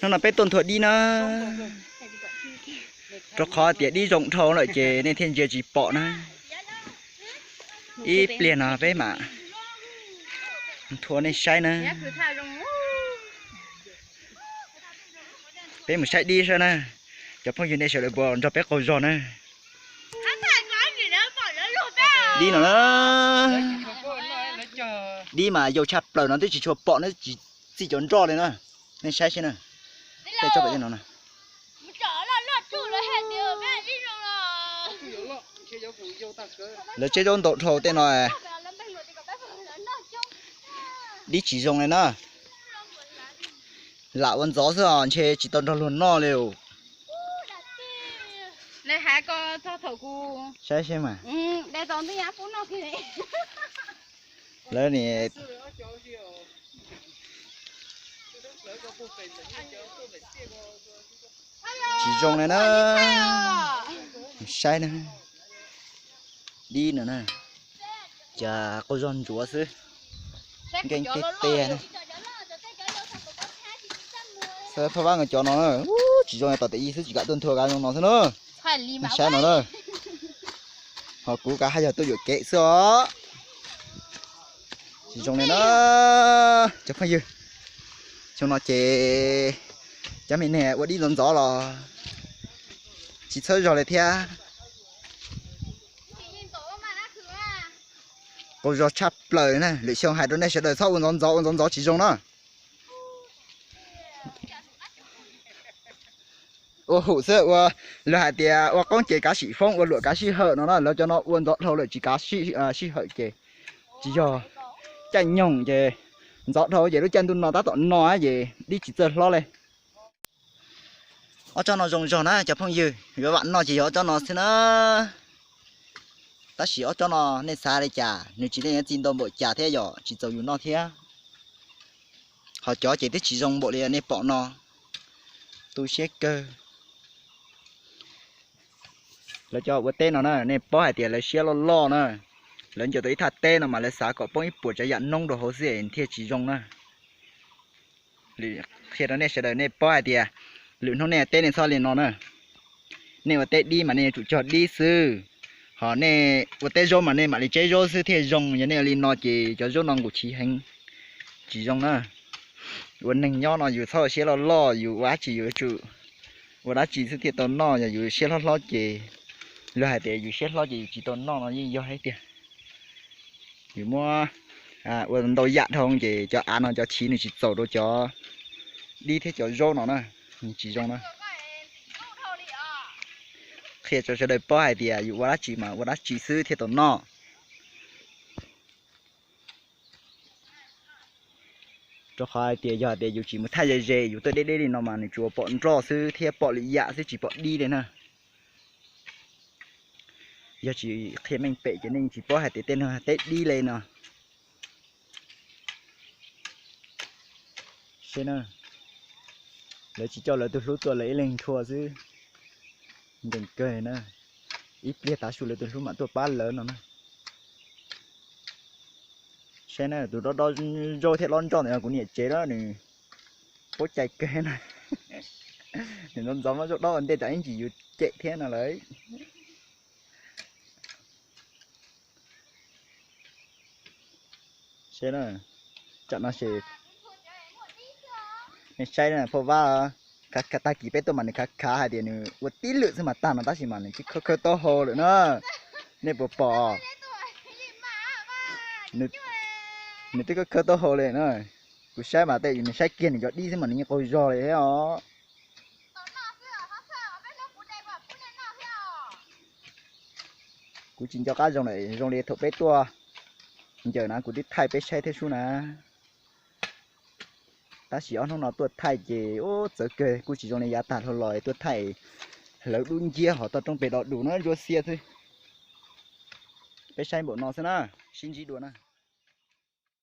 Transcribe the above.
Hnub no peb tuaj nthua dib na, rau qhov tias dib zoo dhau lawm ces nej thiaj ntsia tsis pom na. Ib pliag no peb mam nthua nej saib na. Peb mus saib dib saib na, cov phooj ywg nej sawv daws puas nrog peb qaug zog na. Dib no na, dib mas yau tshaj plaws no twb tsis tshua pom na, tsis txij cov nroj li na. Nej saib saib na, tej tsob pem tej no na. Lawv tseb zaub ntau dhau tej no. Dib tsis zoo li na. Lam ua ntxov xwb os, ntshe tsis tau nrog luag noj li. Saib saib mas. Lawv ni tsis zoo li na. Saib na, dib no na, cas qaug zog ntsuav xwb. Nkees tiag tiag na. Xav phaj vab nkawd cov no na, tsis zoo, tom tes i xwb tsis kam tuaj nthua kav zoo no xwb na. Saib no na. Ho kuv kav haj yog tuaj yuam kev xwb os. Tsis zoo li na, cov phooj ywg. Xyoo no ces cov me neeg ua dib ntxov ntxov los tsis txhawb zog li thiab. Qaug zog tshaj plaws na, lwm xyoo hais rau nej sawv daws txhob ua ntxov ntxov, ua ntxov ntxov tsis zoo na. Ua hum xwb, ua, lawv hais tias ua qoob ces kav sim foob, ua luam kav sij hawm no na, lawv cov no ua ntxov dhau lawm tsis kav sij hawm ces tsis yog caij nyoog ces ntxov dhau ces lub caij ntuj no tab tom no ces dib tsis txawj hlob li. Ob tsob no zoo zog na cov phooj ywg, yuav vam noj ces yog ob tsob no xwb na. Tab sis ob tsob no nej xav li cas, nws tsis tej txi ntau npaum cas thiab yom, tsis txaus yus noj thiab. Ho cov ces twb tsis zoo npaum li nej pom no, tu siab kawg. Lawv cov ua teb no na, nej paub hais tias lawv siab loj loj na. Lawv ncaws tau ib thaj teb no mas lawv xav kom poob ib puas tsav yam noob rau hauv xwb es thiaj tsis zoo na. Qhia rau nej sawv daws nej paub hais tias lwm hnub nej teb nej txhob li no na. Nej ua teb dib mas nej yuav tsum cog dib xwb. Ho nej ua teb zaub mas nej mam li tseb zaub xwb thiaj zoo, yog nej ua li no ces cov zaub no nqus chiv heev, tsis zoo na. Ua neeg nyob no yus txhob ua siab loj loj, yus ua dab tsi yus yuav tsum ua dab tsi xwb thiaj tau noj, yog yus siab hlob hlob ces, luag hais tias yus siab hlob ces yus tsis tau noj no yeej yog thiab tiag. Yus muab ua ntau yam dhau ces cov av no cov chiv nws tsis txaus rau cov dib thiab cov zaub no na, tsis zoo na. Qhia rau sawv daws paub hais tias yus ua dab tsi mas ua dab tsi xwb thiaj tau noj. Rau qhov hais tias yog hais tias yus tsis mus thaij ze ze, yus tuaj deb deb li no mas nws tsuas pom nroj xwb thiab pom lwm yam xwb tsis pom dib li na. Yog tsis qhia meej pem ces nej tsis paub hais tias tej no teb dib li no. Seb na, lawv tsis coj lawv tus hlub tuaj, lawv ib leeg nthua xwb. Nkees kawg na, ib pliag tav su lawv tus hlub mam tuaj pab lawv no na. Saib na, tus dob dob zaub thiab dob nroj ntawm no kuv niam tsev na, nws paub cai kawg na. Nws ntxov ntxov muab zaub dob ua ntej tsam ib ntsis yus cem thiab no lawm. Saib na, tsam no ces nej saib na, phauj Vab, tag kis peb tuaj mas nws khav khav hais tias nws ua tib lwm xwb mas tag no, tab sis mas nws twb khawb khawb taub hau lawm na. Nej puas pom? Nws twb khawb khawb taub hau li na. Kuv saib mas tej nws saib kiag nws cov dib xwb mas nws yeej qaug zog li thiab os. Kuv tsis nco qab zoo lawm, zoo li thaum peb tuaj ncaws na kuv twb thaij peb saib thiab sub na. Tab sis ob hnub no tuaj thaij ces ub txawv kawg, kuj tsis zoo li yav tag dhau los tuaj thaij hlawv dub nciab hos toj roob pem do dus na, ntsuab xiab xwb. Peb saib npaum no xwb na, sib ntsib dua na.